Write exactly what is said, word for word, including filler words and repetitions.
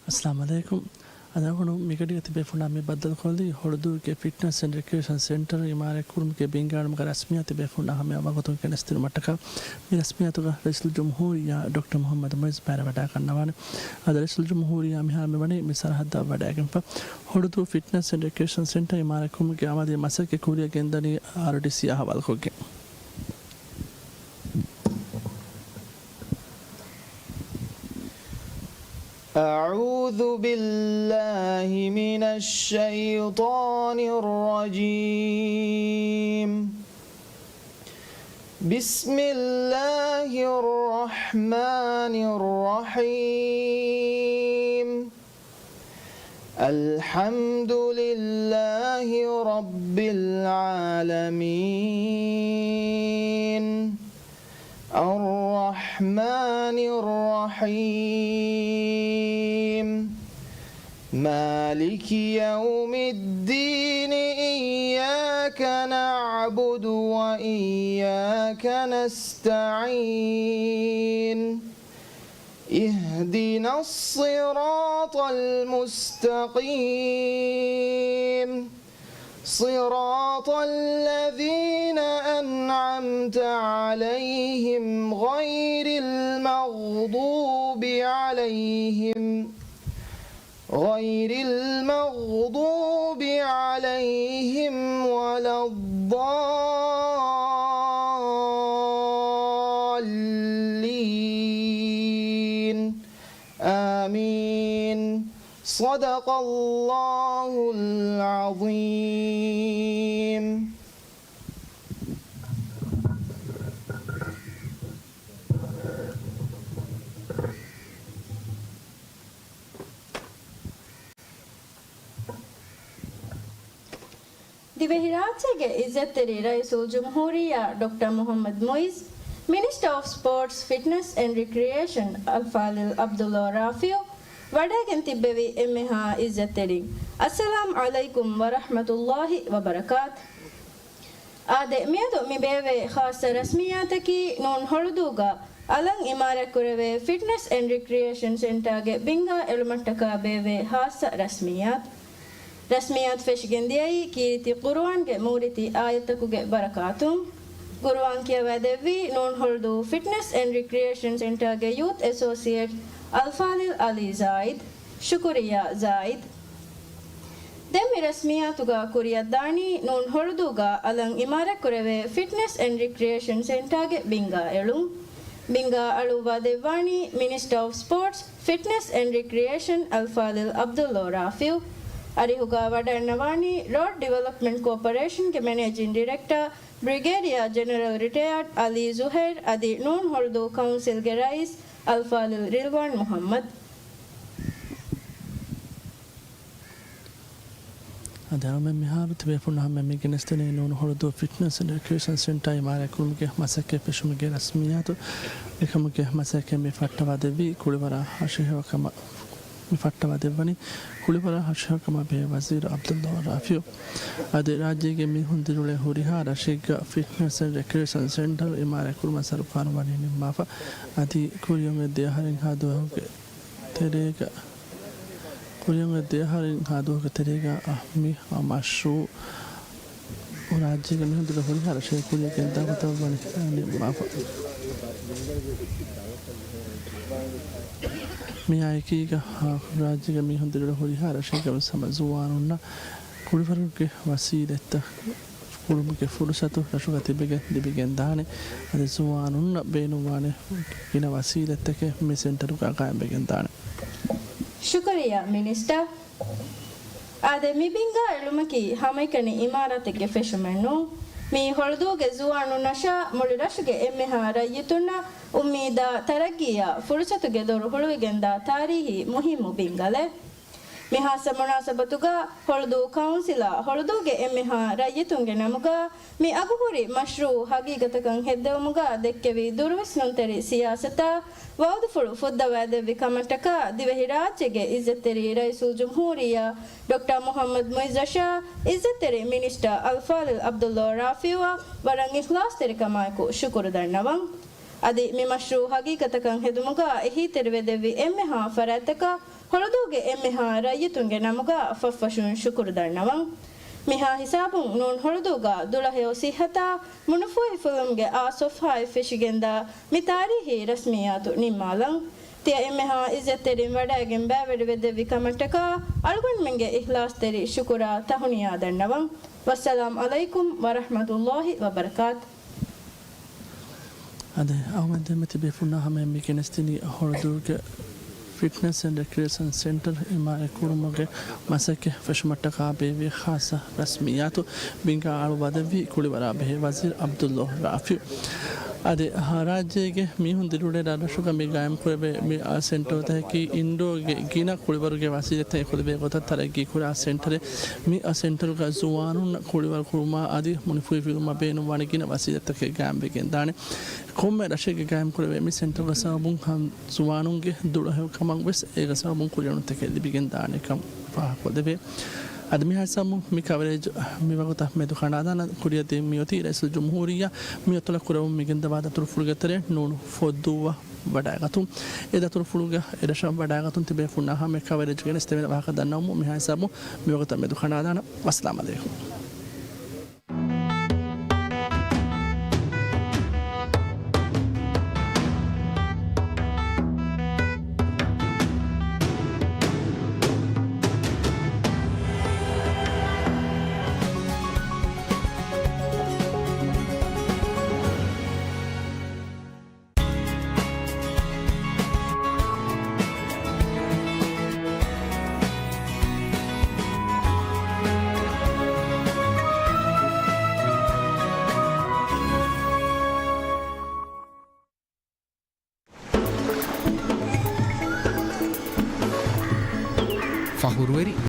އައްސަލާމު ޢަލައިކުމް. އަދި އަޅުގަނޑު މިގަޑީގަ ތިބޭފުޅުންނާ މި ބައްދަލުކޮށްލީ ހޮޅުދޫގެ ފިޓްނަސް އެންޑް ރެކްރިއޭޝަން ސެންޓަރ އިމާރާތް ކުރުމުގެ ބިންގާ އެޅުމުގެ ރަސްމިއްޔާތު ތިބޭފުޅުންނާ ހަމަޔަށް ވަގުތުން ގެނެސްދިނުމަށްޓަކާ. މި ރަސްމިއްޔާތުގަ ރައީސުލްޖުމްހޫރިއްޔާ ޑޮކްޓަރ މުޙައްމަދު މުޢިއްޒު ބައިވެވަޑައިގަންނަވާނެ. އަދި ރައީސުލްޖުމްހޫރިއްޔާ މިހާރު މިވަނީ މި ސަރަހައްދަށް ވަޑައިގެންފަ. ހޮޅުދޫ ފިޓްނަސް އެންޑް ރެކްރިއޭޝަން ސެންޓަރ އިމާރާތް ކުރުމުގެ ޢަމަލީ މަސައްކަތް ކުރިއަށް ގެންދަނީ އާރްޑީސީ އަހަވާލުކޮށްގެން. أعوذ بالله من الشيطان الرجيم. بسم الله الرحمن الرحيم. الحمد لله رب العالمين. الرحمن الرحيم. مالك يوم الدين. إياك نعبد وإياك نستعين. اهدنا الصراط المستقيم. صراط الذين أنعمت عليهم غير المغضوب عليهم غير المغضوب عليهم ولا الضالين. آمين. صدق الله العظيم. ދިވެހިރާއްޖޭގެ އިއްޒަތްތެރި ރައީސުލްޖުމްހޫރިއްޔާ ޑޮކްޓަރ މުޙައްމަދު މުޢިއްޒު، މިނިސްޓަރ އޮފް ސްޕޯޓްސް، ފިޓްނަސް އެންޑް ރެކްރިއޭޝަން އަލްފާޟިލް ޢަބްދުﷲ ރާފިޢު ވަޑައިގެން ތިއްބެވި އެންމެހާ އިއްޒަތްތެރިން، އައްސަލާމް ޢަލައިކުމް ވަރަޙްމަތުﷲ ވަބަރަކާތު. އާދެ، މިއަދު މި ބޭއްވޭ ޚާއްޞަ ރަސްމިއްޔާތަކީ ނޫން ހޮޅުދޫގަ އަލަށް އިމާރާތްކުރެވޭ ފިޓްނަސް އެންޑް ރެކްރިއޭޝަން ސެންޓާގެ ބިންގާ އެޅުމަށްޓަކާ ބޭއްވޭ ޚާއްޞަ ރަސްމިއްޔާތު. ރަސްމިއްޔާތު ފެށިގެން ދިޔައީ ކީރިތި ޤުރުއާންގެ މޫރިތި އާޔަތްތަކުގެ ބަރަކާތުން. ޤުރުއާން ކިޔަވައިދެއްވީ ނޫން ހޮޅުދޫ ފިޓްނަސް އެންޑް ރެކްރިއޭޝަން ސެންޓާގެ ޔޫތު އެސޯސިއޭޓް އަލްފާޟިލް ޢަލީ ޒާއިދު. ޝުކުރިއްޔާ ޒާއިދު. ދެން މި ރަސްމިއްޔާތުގަ ކުރިއަށްދާނީ ނޫން ހޮޅުދޫގަ އަލަށް އިމާރާތްކުރެވޭ ފިޓްނަސް އެންޑް ރެކްރިއޭޝަން ސެންޓާގެ ބިންގާ އެޅުން. ބިންގާ އަޅުއްވާ ދެއްވާނީ މިނިސްޓަރ އޮފް ސްޕޯޓްސް، ފިޓްނަސް އެންޑް ރެކްރިއޭޝަން އަލްފާޟިލް ޢަބްދުﷲ ރާފިޢު. އަރިހުގަ ވަޑައަންނަވާނީ ރޯޑް ޑިވެލޮޕްމަންޓް ކޯޕަރޭޝަންގެ މެނޭޖިން ޑިރެކްޓަރ ބްރިގޭޑިއާ ޖެނެރަލް ރިޓަޔާޑް ޢަލީ ޒުހައިރު އަދި ނޫން ހޮޅުދޫ ކައުންސިލްގެ ރައީސް އަލްފާޟިލް ރިލްވާން މުޙައްމަދު. އަދި އަޅުމެން މިހާރު ތިބޭފުޅުންނަށް ހަމަ މި ގެނެސްދެނީ ނޫން ހޮޅުދޫ ފިޓްނަސް އެންޑް ރެކްރިއޭޝަން ސެންޓާ އިމާރާތްކުރުމުގެ މަސައްކަތް ފެށުމުގެ ރަސްމިއްޔާތު. މިކަމުގެ މަސައްކަތް މި ފައްޓަވާދެއްވީ ކުޅިވަރާ ހަށިހަވަކަމަށް، މި ފައްޓަވާދެއްވަނީ ކުޅިވަރާ ހަށިހަވަކަމާ ބެހޭ ވަޒީރު ޢަބްދުﷲ ރާފިޢު. އަދި ރާއްޖޭގެ މީހުން ދިރިއުޅޭ ހުރިހާ ރަށެއްގަ ފިޓްނަސް އެންޑް ރެކްރިއޭޝަން ސެންޓަރ އިމާރާތްކުރުމަށް ސަރުކާރުން ވަނީ ނިންމާފަ. އަދި ކުރިއަށް އޮތް ދެ އަހަރެއްހާ ދުވަހުގެ ތެރޭގަ، ކުރިއަށް އޮތް ދެ އަހަރެއްހާ ދުވަހުގެ ތެރޭގަ މި މަޝްރޫޢު ރާއްޖޭގެ މީހުން ދިރިއުޅޭ ހުރިހާ ރަށެއް ކުރިއަށް ގެންދާ ގޮތަށް ވަނީ ނިންމާފަ. މިއާއެކީގަ ރާއްޖޭގެ މީހުން ދިރިއުޅޭ ހުރިހާ ރަށެއްގަ ވެސް ހަމަ ޒުވާނުންނަށް ކުޅިވަރުގެ ވަސީލަތްތައް ކުރުމުގެ ފުރުސަތު ރަށުގަ ތިބެގެން ލިބިގެންދާނެ. އަދި ޒުވާނުންނަށް ބޭނުންވާނެ ގިނަ ވަސީލަތްތަކެއް މި ސެންޓަރުގަ ގާއިމްވެގެންދާނެ. ޝުކުރިއްޔާ މިނިސްޓަރ. އާދެ، މި ބިންގާ އެޅުމަކީ ހަމައެކަނި އިމާރާތެއްގެ ފެށުމެއް ނޫން. މީ ހޮޅުދޫގެ ޒުވާނުންނަށާ މުޅި ރަށުގެ އެންމެހާ ރައްޔިތުންނަށް އުއްމީދާ ތަރައްގީއާ ފުރުސަތުގެ ދޮރު ހުޅުވިގެންދާ ތާރީހީ މުހިއްމު ބިންގަލެއް. މި ހާއްސަ މުނާސަބަތުގަ ހޮޅުދޫ ކައުންސިލާ ހޮޅުދޫގެ އެންމެހާ ރައްޔިތުންގެ ނަމުގަ މި އަގުހުރި މަޝްރޫޢު ހަގީގަތަކަށް ހެއްދެވުމުގަ ދެއްކެވި ދުރުވިސްނުންތެރި ސިޔާސަތާ ވައުދުފުޅު ފުއްދަވާދެއްވި ކަމަށްޓަކާ ދިވެހިރާއްޖޭގެ އިއްޒަތްތެރި ރައީސުލްޖުމްހޫރިއްޔާ ޑޮކްޓަރ މުޙައްމަދު މުޢިއްޒަށާ އިއްޒަތްތެރި މިނިސްޓަރ އަލްފާޟިލް ޢަބްދުﷲ ރާފިޢުއަށް ވަރަށް އިޚްލާޞްތެރިކަމާއެކު ޝުކުރު ދަންނަވަން. އަދި މި މަޝްރޫޢު ހަގީގަތަކަށް ހެދުމުގަ އެހީތެރިވެދެއްވި އެންމެހާ ފަރާތްތަކަށް ހޮޅުދޫގެ އެންމެހާ ރައްޔިތުންގެ ނަމުގަ ފަށްފަށުން ޝުކުރު ދަންނަވަން. މިހާ ހިސާބުން ނޫން ހޮޅުދޫގަ ދުޅަހެޔޮ ސިއްހަތާ މުނުފޫހިފުލުމުގެ އާ ސޮފްހާއެއް ފެށިގެންދާ މި ތާރީހީ ރަސްމިއްޔާތު ނިންމާލަން. ތިޔަ އެންމެހާ އިއްޒަތްތެރިން ވަޑައިގެން ބައިވެރިވެދެއްވި ކަމަށްޓަކާ އަޅުގަނޑުމެންގެ އިޚްލާޞްތެރި ޝުކުރާ ތަހުނިޔާ ދަންނަވަން. ވައްސަލާމް ޢަލައިކުމް ވަރަޙްމަތުﷲި ވަބަރަކާތު. އަދި އަހުމަދް ދެމެތި ބޭފުންނާ ހަމަޔަށް މި ގެނެސްދިނީ ހޮޅުދޫގެ ފިޓްނަސް އެންޑް ރެކްރިއޭޝަން ސެންޓަރ އެމްއާރްއޭ ކުރުމުގެ މަސައްކަތް ފެށުމަށްޓަކާ ބޭއްވި ޚާއްޞަ ރަސްމިއްޔާތު. ބިންގާ އަޅު ވަދެއްވީ ކުޅިވަރާ ބެހޭ ވަޒީރު ޢަބްދުﷲ ރާފިޢު. އަދި ރާއްޖޭގެ މީހުން ދިރިއުޅޭ ރަށްރަށުގަ މި ގާއިމްކުރެވޭ މި ސެންޓަރުތަކަކީ އިންޑޯގެ ގިނަ ކުޅިވަރުގެ ވަސީލަތްތައް އެކުލެވޭ ގޮތަށް ތަރައްގީކުރާ ސެންޓަރެއް. މި ސެންޓަރުގަ ޒުވާނުންނަށް ކުޅިވަރު ކުރުމާ އަދި މުނިފޫހިފިލުމަށް ބޭނުންވާނެ ގިނަ ވަސީލަތްތަކެއް ގާއިމްވެގެންދާނެ. ކޮންމެ ރަށެއްގެ ގާއިމްކުރެވޭ މި ސެންޓަރުގެ ސަބަބުން ހަ-، ޒުވާނުންގެ ދުޅަހެޔޮކަމަށް ވެސް އޭގެ ސަބަބުން ކުރިއެރުންތަކެއް ލިބިގެންދާނެކަން ފާހަގަކޮށްދެވޭ. އަދި މިހާ ހިސާބުން މި ކަވަރޭޖް މިވަގުތަށް މެދުކަނޑާލާނަން ކުރިއަށްދިން މިއޮތީ ރައީސުލްޖުމްހޫރިއްޔާ މިއަތޮޅަށް ކުރެވުން މިގެންދަވާ ދަތުރުފުޅުގެ ތެރެއިން ނޫނު ފޮއްދޫއަށް ވަޑައިގަތުން. އެ ދަތުރުފުޅުގަ އެރަށަށް ވަޑައިގަތުން ތިބޭފުންނާ ހަމަޔަށް ކަވަރޭޖް ގެނެސްދެވޭނެ ވާހަކަ ދަންނަވަމުން މިހާ ހިސާބުން މިވަގުތަށް މެދުކަނޑާލާނަން. ވައްސަލާމް ޢަލައިކުމް. ފަޚުރުވެރި